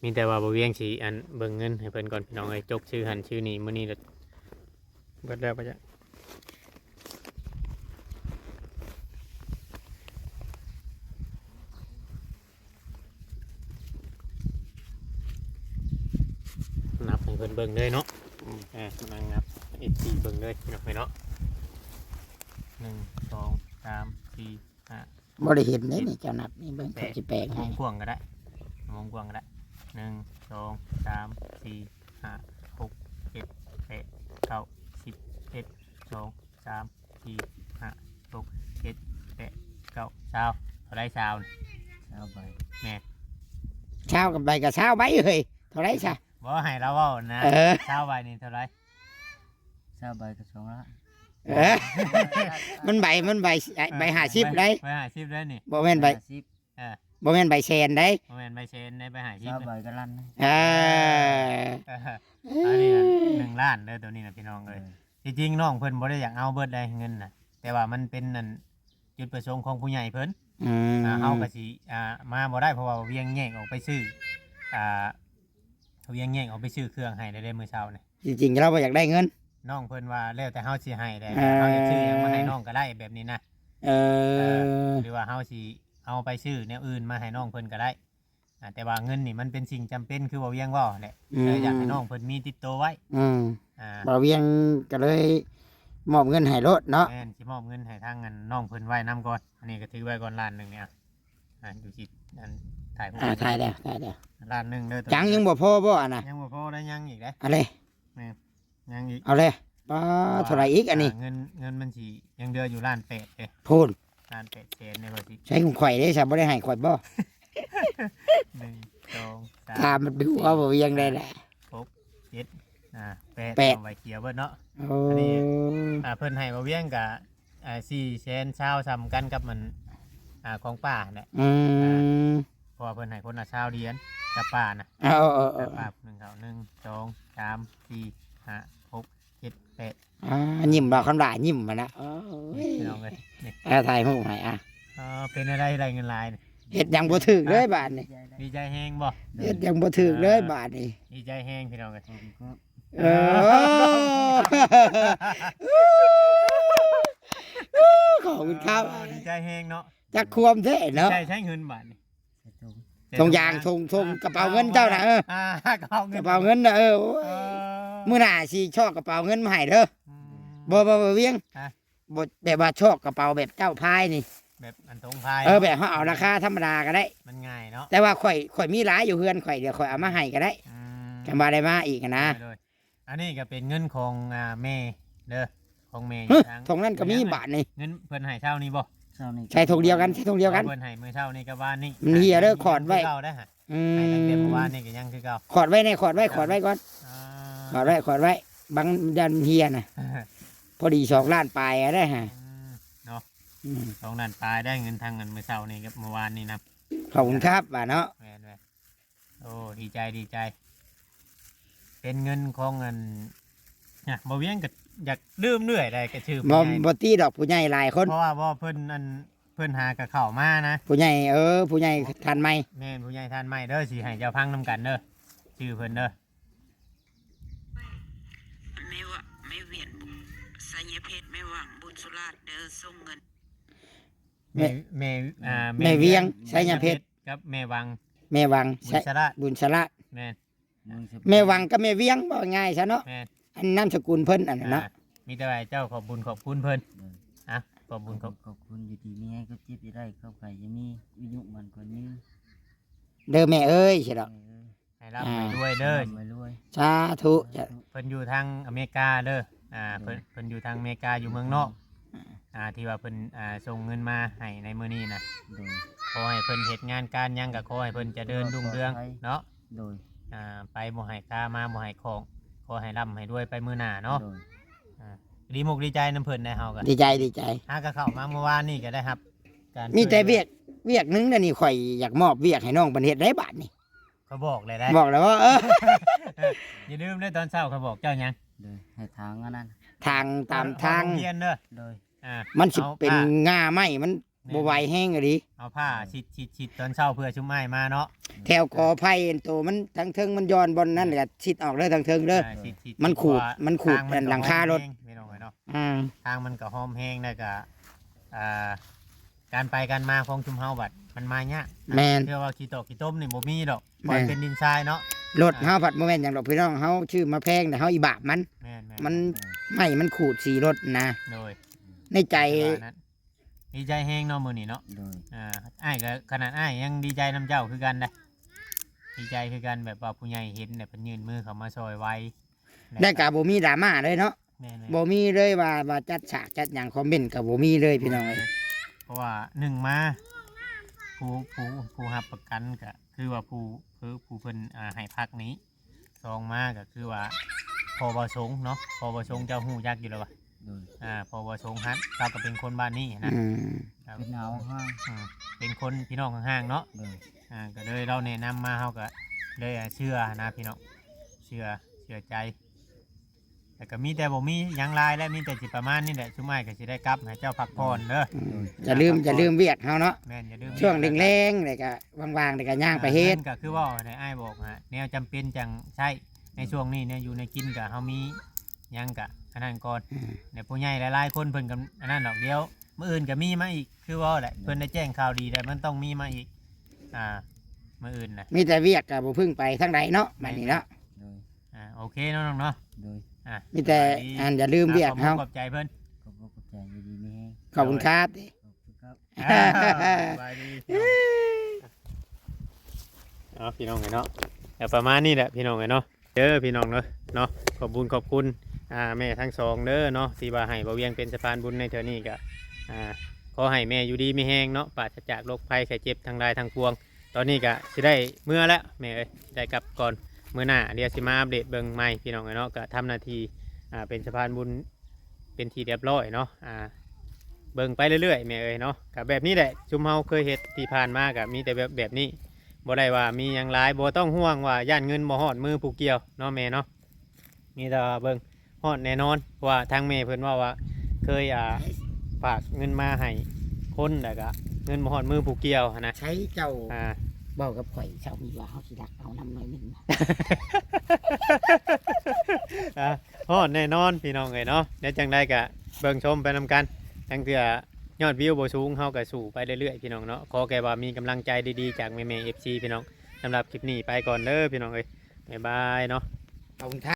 ມີແຕ່ວ່າບໍ່ວຽງຊິອັນເບິ່ງເງິນໃຫ້ເພິ່ນກ່ອນ ພີ່ນ້ອງເອີຍ ຈົກຊື້ຫັ້ນຊື້ນີ້ ມື້ນີ້ລະເບິດແລ້ວປະຈະ ນັບໃຫ້ເພິ່ນເບິ່ງເລີຍເນາະ ອືມ ເອີ ນັ່ງນັບໃຫ້ເອັຟຊີເບິ່ງເລີຍ ພີ່ນ້ອງເອີຍເນາະ ໜຶ່ງ ສອງ ສາມ ສີ່ ຫ້າ ບໍ່ໄດ້ເຫັນເດ້ນີ້ ເຈົ້ານັບນີ້ເບິ່ງ ແປດ ຂ້ອຍຊິແປງໃຫ້ ວງກວ້າງກໍໄດ້ ວງກວ້າງກໍໄດ້ ໜຶ່ງ ສອງ ສາມ ສີ່ ຫ້າ ຫົກ ເຈັດ ແປດ ເກົ້າ ສິບ ເອັດ ສອງ ສາມ ສີ່ ຫ້າ ຫົກ ເຈັດ ແປດ ເກົ້າ ຊາວ ເທົ່າໃດ ຊາວ ຊາວໃບ ແມ່ນ ຊາວກັບໃບກໍຊາວໃບເຮີ້ຍ ເທົ່າໃດຊະ? ບໍ່ ໃຫ້ລາວເວົ້ານະ ເອີ ຊາວໃບນີ້ເທົ່າໃດ? ຊາວໃບກໍສອງລ້ານ ເອີ ມັນໃບ ມັນໃບ ເອີ ໃບຫ້າສິບໃດ ໃບຫ້າສິບໃດນີ້ ບໍ່ແມ່ນໃບຫ້າສິບ ເອີ ບໍ່ແມ່ນໃບແສນໃດ ບໍ່ແມ່ນໃບແສນໃດ ໃບຫ້າສິບ ຊາວໃບກໍລ້ານ ເອີ ເອີ ອັນນີ້ໜຶ່ງລ້ານເດີ ໂຕນີ້ນະ ພີ່ນ້ອງເອີຍ ເອີ ທີ່ຈິງນ້ອງເພິ່ນບໍ່ໄດ້ຢາກເອົາເບິດໃດເງິນນະ ແຕ່ວ່າມັນເປັນອັນ ຈຸດປະສົງຂອງຜູ້ໃຫຍ່ເພິ່ນ ອືມ ອ່າ ເຮົາກໍຊິ ອ່າ ມາບໍ່ໄດ້ ເພາະວ່າວຽງແຍກອອກໄປຊື້ ອ່າ ວຽງແຍກອອກໄປຊື້ເຄື່ອງໃຫ້ແລ້ວເດ້ມື້ເຊົ້ານີ້ ທີ່ຈິງລາວບໍ່ຢາກໄດ້ເງິນ ນ້ອງເພິ່ນວ່າແລ້ວແຕ່ເຮົາຊິໃຫ້ແຫຼະ ອ່າ ເຮົາຢາກຊື້ຫຍັງມາໃຫ້ນ້ອງກໍໄດ້ແບບນີ້ນະ ເອີ ເອີ ຫຼືວ່າເຮົາຊິເອົາໄປຊື້ແນວອື່ນມາໃຫ້ນ້ອງເພິ່ນກໍໄດ້ ອ່າ ແຕ່ວ່າເງິນນີ້ມັນເປັນສິ່ງຈຳເປັນ ຄືບໍ່ວຽງເວົ້າແຫຼະ ອືມ ເອີ ຢາກໃຫ້ນ້ອງເພິ່ນມີຕິດໂຕໄວ້ ອືມ ອ່າ ບໍ່ວຽງກໍເລີຍມອບເງິນໃຫ້ໂລດເນາະ ແມ່ນ ຊິມອບເງິນໃຫ້ທາງອັນນ້ອງເພິ່ນໄວ້ນຳກ່ອນ ອັນນີ້ກໍຖືໄວ້ກ່ອນລ້ານໜຶ່ງນີ້ ອ່າ ຢູ່ທີ່ອັນຖ່າຍຮູບ ອ່າ ຖ່າຍແລ້ວ ຖ່າຍແລ້ວ ລ້ານໜຶ່ງເດີ ຈັ່ງຍັງບໍ່ພໍບໍ່ອັນນະ ຍັງບໍ່ພໍໄດ້ ຍັງອີກເດ້ ອັນນີ້ ແມ່ນ ຍັງອີກ ເອົາເລີຍ ປ້າ ອ່າ ເທົ່າໃດອີກອັນນີ້ ອ່າ ເງິນ ເງິນມັນຊິຍັງເຫຼືອຢູ່ລ້ານແປດເດ້ ພຸ້ນ ລ້ານແປດແສນເດ້ ວ່າຊິ ໃຊ້ຂອງຂ້ອຍເດ້ ຊະບໍ່ໄດ້ໃຫ້ຂ້ອຍບໍ່ ໜຶ່ງ ສອງ ສາມ ຖາມມາດູເອົາບໍ່ວຽງໄດ້ແຫຼະ ຫົກ ເຈັດ ອ່າ ແປດ ແປດ ເອົາໄວ້ເກຍເບິດເນາະ ໂອ້ ອັນນີ້ ອ່າ ເພິ່ນໃຫ້ບໍ່ວຽງກະ ອ່າ ສີ່ແສນຊາວ ສ່ຳກັນກັບມັນ ອ່າ ຂອງປ້າຫັ້ນແຫຼະ ອືມ ອ່າ ເພາະວ່າເພິ່ນໃຫ້ຄົນລະຊາວຫຼຽນກັບປ້ານະ ເອົາ ເອົາ ເອົາ ປ້າໜຶ່ງເຂົ້າ ໜຶ່ງ ສອງ ສາມ ສີ່ ຫ້າ ຫົກ ເຈັດ ແປດ ອ່າ ຍິ້ມບໍ່ ຄຳຫຼ້າຍິ້ມຫັ້ນນະ ໂອ້ຍ ນີ້ພີ່ນ້ອງເອີຍ ນີ້ ອ່າ ຖ່າຍຮູບໃຫ້ ອ່າ ເອີ ເປັນແນວໃດໄດ້ເງິນຫຼາຍນີ້ ເຮັດຫຍັງບໍ່ຖືກເລີຍບາດນີ້ ດີໃຈແຮງບໍ່ ເຮັດຫຍັງບໍ່ຖືກເລີຍບາດນີ້ ດີໃຈແຮງພີ່ນ້ອງເອີຍ ເອີ ຂອບຄຸນຄັບ ເອີ ດີໃຈແຮງເນາະ ຈັກຄວາມແທ້ເນາະ ໃສ່ໃຊ້ເງິນບາດນີ້ ໃສ່ຖົງ ຖົງຢາງ ຖົງ ຖົງ ເອີ ກະເປົາເງິນເຈົ້ານະ ເອີ ອ່າ ກະເປົາເງິນ ກະເປົາເງິນນະ ເອີ ໂອ້ຍ ເອີ ມື້ໜ້າຊິຊອກກະເປົາເງິນມາໃຫ້ເດີ ອືມ ບໍ່ ບໍ່ ບໍ່ວຽງ ຮະ ບໍ່ ແບບວ່າຊອກກະເປົາແບບເຈົ້າພາຍນີ້ ແບບອັນຖົງພາຍ ເອີ ເນາະ ແບບເຮົາເອົາລາຄາທຳມະດາກະໄດ້ ມັນງ່າຍເນາະ ແຕ່ວ່າຂ້ອຍ ຂ້ອຍມີຫຼາຍຢູ່ເຮືອນຂ້ອຍ ດຽວຂ້ອຍເອົາມາໃຫ້ກະໄດ້ ອືມ ຄັນວ່າໄດ້ມາອີກຫັ້ນນະ ໂດຍ ໂດຍ ອັນນີ້ກໍເປັນເງິນຂອງ ອ່າ ແມ່ເດີ ຂອງແມ່ຢູ່ທາງ ຖົງນັ້ນກໍມີບາດນີ້ ເງິນເພິ່ນໃຫ້ເຊົ້ານີ້ບໍ່? ເຊົ້ານີ້ ໃສ່ຖົງດຽວກັນ ໃສ່ຖົງດຽວກັນ ເພິ່ນໃຫ້ມື້ເຊົ້ານີ້ກັບວານນີ້ ມັນເຫຍເດີ ຂອດໄວ້ ຍັງຄືເກົ່າໄດ້ຫະ ອືມ ໃຫ້ຕັ້ງແຕ່ມື້ວານນີ້ກໍຍັງຄືເກົ່າ ຂອດໄວ້ແນ່ ຂອດໄວ້ ອ່າ ຂອດໄວ້ກ່ອນ ອ່າ ຂອດໄວ້ ຂອດໄວ້ ບາງຢ່ານເຫຍນະ ພໍດີສອງລ້ານປາຍໄດ້ຫະ ອືມ ເນາະ ອືມ ສອງລ້ານປາຍໄດ້ ເງິນທັງອັນມື້ເຊົ້ານີ້ກັບມື້ວານນີ້ນຳ ຂອບຄຸນຄັບ ວ່າເນາະ ແມ່ນໆ ໂອ້ ດີໃຈ ດີໃຈ ເປັນເງິນຂອງອັນ ນະ ບໍ່ວຽງກໍຢາກລືມເລື້ອຍໃດ ກໍຊື່ ບໍ່ ຜູ້ໃຫຍ່ ບໍ່ຕິດອກ ຜູ້ໃຫຍ່ຫຼາຍຄົນ ເພາະວ່າ ບໍ່ ເພິ່ນອັນ ເພິ່ນຫາກໍເຂົ້າມານະ ຜູ້ໃຫຍ່ ເອີ ຜູ້ໃຫຍ່ທ່ານໃໝ່ ແມ່ນ ຜູ້ໃຫຍ່ທ່ານໃໝ່ເດີ ຊິໃຫ້ເຈົ້າຟັງນຳກັນເດີ ຊື່ເພິ່ນເດີ. ແມ່ວະ ແມ່ວຽງ ໄຊຍະເພັດ ແມ່ວັງ ບຸນສຸລາດເດີ ສົ່ງເງິນ. ແມ່ ແມ່ ແມ່ ອ່າ ແມ່ວຽງ ແມ່ວຽງ ໄຊຍະເພັດ ກັບແມ່ວັງ ແມ່ວັງ ບຸນສະຫຼາດ ບຸນສະຫຼາດ ແມ່ນ ເມືອງສະ ແມ່ວັງກັບແມ່ວຽງ ເວົ້າງ່າຍຊະເນາະ ແມ່ນ ອັນນາມສະກຸນເພິ່ນອັນນັ້ນເນາະ ອ່າ ມີແຕ່ວ່າໃຫ້ເຈົ້າຂອບບຸນຂອບຄຸນເພິ່ນ ເອີ ອ່ະ ຂອບບຸນຂອບ ຂອບຄຸນ ຢູ່ດີມີແຮງ ຄວາມເຈັບຢ່າໄດ້ ຄວາມໄຂ້ຢ່າມີ ອາຍຸໝັ້ນຂວັນຍືນ ເດີແມ່ເອີຍ ຊິດອກ ແມ່ເອີຍ ໃຫ້ລ່ຳ ອ່າ ໃຫ້ລວຍເດີ ໃຫ້ລ່ຳໃຫ້ລວຍ ສາທຸ ສາທຸ ເພິ່ນຢູ່ທາງອາເມລິກາເດີ ອ່າ ໂດຍ ເພິ່ນ ເພິ່ນຢູ່ທາງອາເມລິກາ ຢູ່ເມືອງນອກ ອ່າ ອ່າ ທີ່ວ່າເພິ່ນ ອ່າ ສົ່ງເງິນມາໃຫ້ໃນມື້ນີ້ນະ ໂດຍ ຂໍໃຫ້ເພິ່ນເຮັດງານການຫຍັງກໍຂໍໃຫ້ເພິ່ນຈະເລີນຮຸ່ງເຮືອງເນາະ ໂດຍ ອ່າ ໄປບໍ່ໃຫ້ຄາ ມາບໍ່ໃຫ້ຂ້ອງ ຂໍໃຫ້ລ່ຳໃຫ້ລວຍໄປມື້ໜ້າເນາະ ໂດຍ ອ່າ ດີມຸກດີໃຈນຳເພິ່ນໄດ໋ ເຮົາກໍດີໃຈ ດີໃຈ ຫາກໍເຂົ້າມາເມື່ອວານນີ້ກໍໄດ້ຮັບການ ມີແຕ່ວຽກ ຊ່ວຍເຫຼືອ ວຽກໜຶ່ງນະນີ້ ຂ້ອຍຢາກມອບວຽກໃຫ້ນ້ອງເພິ່ນເຮັດໄດ໋ບາດນີ້ ຂ້ອຍບອກແລ້ວໄດ໋ ບອກແລ້ວວ່າ ເອີ ຢ່າລືມເດີ ຕອນເຊົ້າຂ້ອຍບອກເຈົ້າຫຍັງ ໂດຍ ໃຫ້ທາງອັນນັ້ນ ທາງຕາມທາງ ໂຮງຮຽນເດີ ໂດຍ ອ່າ ມັນຊິເປັນ ເອົາຜ້າ ງ່າໄມ້ ມັນ ແມ່ນ ບໍ່ໄຫວແຮງອີ່ຫຼີ ເອົາຜ້າ ອ່າ ຊິດ ຊິດ ຊິດຕອນເຊົ້າເພື່ອຊຸມອ້າຍມາເນາະ ແຖວກອໄຜ່ອັນໂຕມັນທາງເທິງມັນຢ່ອນ ບ່ອນນັ້ນ ອ່າ ກໍຊິດອອກເດີ ທາງເທິງເດີ ອ່າ ຊິດ ຊິດ ມັນຂູດ ມັນຂູດ ເພາະວ່າ ອັນ ທາງມັນກໍ ຫຼັງຄາລົດ ໂຮງແຮງ ພີ່ນ້ອງເອີຍເນາະ ອ່າ ທາງມັນກໍຮ່ອມແຮງ ແລ້ວກໍ ອ່າ ການໄປການມາຂອງຊຸມເຮົາບັດມັນມາຍາກ ແມ່ນ ເຊື່ອວ່າຂີ້ຕົກຂີ້ຕົມນີ້ບໍ່ມີດອກ ແມ່ນ ເພາະມັນເປັນດິນຊາຍເນາະ ລົດເຮົາ ອ່າ ພັດບໍ່ແມ່ນຫຍັງດອກພີ່ນ້ອງ ເຮົາຊື້ມາແພງ ແຕ່ເຮົາອີບາບມັນ ແມ່ນໆ ມັນ ໄມ້ມັນຂູດສີລົດນະ ໂດຍ ໃນໃຈ ຄືວ່ານັ້ນ ດີໃຈແຮງເນາະມື້ນີ້ເນາະ ໂດຍ ອ່າ ອ້າຍກໍ ຂະໜາດອ້າຍຍັງດີໃຈນຳເຈົ້າຄືກັນເດ້ ດີໃຈຄືກັນ ແບບວ່າຜູ້ໃຫຍ່ເຫັນ ແລ້ວເພິ່ນຍື່ນມືເຂົ້າມາຊ່ອຍໄວ ແລ້ວກໍບໍ່ມີດຣາມາເລີຍເນາະ ແມ່ນໆ ບໍ່ມີເລີຍວ່າ ວ່າຈັດສາກຈັດຫຍັງ ຄອມເມັນກໍບໍ່ມີເລີຍພີ່ນ້ອງເອີຍ ເພາະວ່າໜຶ່ງມາ ຜູ້ ຜູ້ ຜູ້ຮັບປະກັນກໍຄືວ່າຜູ້ ຄືຜູ້ເພິ່ນ ອ່າ ໃຫ້ພັກນີ້ ສອງມາກໍຄືວ່າພໍ່ບ່າວສົງເນາະ ພໍ່ບ່າວສົງເຈົ້າຮູ້ຈັກຢູ່ແລ້ວວະ ໂດຍ ອ່າ ພໍ່ບ່າວສົງຫັ້ນ ລາວກໍເປັນຄົນບ້ານນີ້ນະ ອືມ ເປັນອາວຫ້າງ ອືມ ເປັນຄົນພີ່ນ້ອງຫ່າງໆເນາະ ໂດຍ ອ່າ ກໍເລີຍລາວແນະນຳມາ ເຮົາກໍເລີຍ ອ່າ ເຊື່ອນະພີ່ນ້ອງ ເຊື່ອ ເຊື່ອໃຈ ແລ້ວກໍມີແຕ່ບໍ່ມີຫຍັງຫຼາຍແລ້ວ ມີແຕ່ຊິປະມານນີ້ແຫຼະ ຊຸມອ້າຍກໍຊິໄດ້ກັບ ໃຫ້ເຈົ້າພັກຜ່ອນເດີ ອືມ ຢ່າລືມ ຢ່າລືມວຽກເຮົາເນາະ ແມ່ນ ຢ່າລືມ ຊ່ວງແລງໆ ແລ້ວກໍ ວ່າງໆ ແລ້ວກໍຍ່າງໄປເຮັດ ອ່າ ເງິນກໍຄືເວົ້າໃຫ້ອ້າຍບອກຫາ ແນວຈຳເປັນຈັ່ງໃຊ້ໃນ ອືມ ຊ່ວງນີ້ ແນວຢູ່ແນວກິນກໍເຮົາມີຫຍັງກໍອັນນັ້ນກ່ອນ ອືມ ແລ້ວຜູ້ໃຫຍ່ຫຼາຍໆຄົນເພິ່ນກໍອັນນັ້ນດອກ ດຽວມື້ອື່ນກໍມີມາອີກ ຄືເວົ້າແຫຼະ ເພິ່ນໄດ້ແຈ້ງຂ່າວດີແລ້ວ ມັນຕ້ອງມີມາອີກ ອ່າ ມື້ອື່ນນະ ມີແຕ່ວຽກກໍບໍ່ເພິ່ງໄປທາງໃດເນາະ ແມ່ນ ບາດນີ້ເນາະ ໂດຍ ອ່າ ໂອເຄເນາະນ້ອງເນາະ ໂດຍ ອ່າ ມີແຕ່ ສະບາຍດີ ອັນຢ່າລືມວຽກເຮົາ ອ່າ ຂອບຄຸນຂອບໃຈເພິ່ນ ຂອບຄຸນຂອບໃຈ ຢູ່ດີມີແຮງ ຂອບຄຸນຄັບ ຂອບຄຸນຄັບ ອ່າ ສະບາຍດີ ເອົາ ພີ່ນ້ອງເອີຍເນາະ ກໍປະມານນີ້ແຫຼະພີ່ນ້ອງເອີຍເນາະ ເດີພີ່ນ້ອງເດີເນາະ ຂອບບຸນຂອບຄຸນ ອ່າ ແມ່ທັງສອງເດີເນາະ ທີ່ວ່າໃຫ້ບ່າວວຽງເປັນສະພານບຸນໃນເທື່ອນີ້ ກໍ ອ່າ ຂໍໃຫ້ແມ່ຢູ່ດີມີແຮງເນາະ ປາສະຈາກໂລກໄພໄຂ້ເຈັບທັງຫຼາຍທັງປວງ ຕອນນີ້ກະຊິໄດ້ເມືອແລ້ວແມ່ເອີຍ ຊິໄດ້ກັບກ່ອນ ມື້ໜ້າດຽວຊິມາອັບເດດເບິ່ງໃໝ່ພີ່ນ້ອງເອີຍເນາະ ກະທຳໜ້າທີ່ ອ່າ ເປັນສະພານບຸນ ເປັນທີ່ຮຽບຮ້ອຍເນາະ ອ່າ ເບິ່ງໄປເລື້ອຍໆແມ່ເອີຍເນາະ ກະແບບນີ້ແຫຼະ ຊຸມເຮົາເຄີຍເຮັດທີ່ຜ່ານມາກະມີແຕ່ແບບ ແບບນີ້ ບໍ່ໄດ້ວ່າມີຫຍັງຫຼາຍ ບໍ່ຕ້ອງຫ່ວງວ່າຢ້ານເງິນບໍ່ຮອດມືຜູ້ກ່ຽວເນາະແມ່ເນາະ ມີແຕ່ວ່າເບິ່ງ ຮອດແນ່ນອນ ເພາະວ່າທາງແມ່ເພິ່ນເວົ້າວ່າ ເຄີຍ ອ່າ ຝາກເງິນມາໃຫ້ຄົນ ແລ້ວກະເງິນບໍ່ຮອດມືຜູ້ກ່ຽວຫັ້ນນະ ໃຊ້ເຈົ້າ ອ່າ ເວົ້າກັບຂ້ອຍເຊົ້ານີ້ວ່າເຮົາຊິລັກເອົານຳໜ້ອຍໜຶ່ງ ອ່າ ຮອດແນ່ນອນພີ່ນ້ອງເອີຍເນາະ ແນວຈັ່ງໃດກະເບິ່ງຊົມໄປນຳກັນ ລາງເທື່ອຍອດວິວບໍ່ສູງ ເຮົາກະສູ້ໄປເລື້ອຍໆພີ່ນ້ອງເນາະ ຂໍແຄ່ວ່າມີກຳລັງໃຈດີໆຈາກແມ່ໆ ເອັຟຊີ ພີ່ນ້ອງ ສຳລັບຄລິບນີ້ໄປກ່ອນເດີພີ່ນ້ອງເອີຍ ບາຍບາຍເນາະ ຂອບຄຸນຄັບ.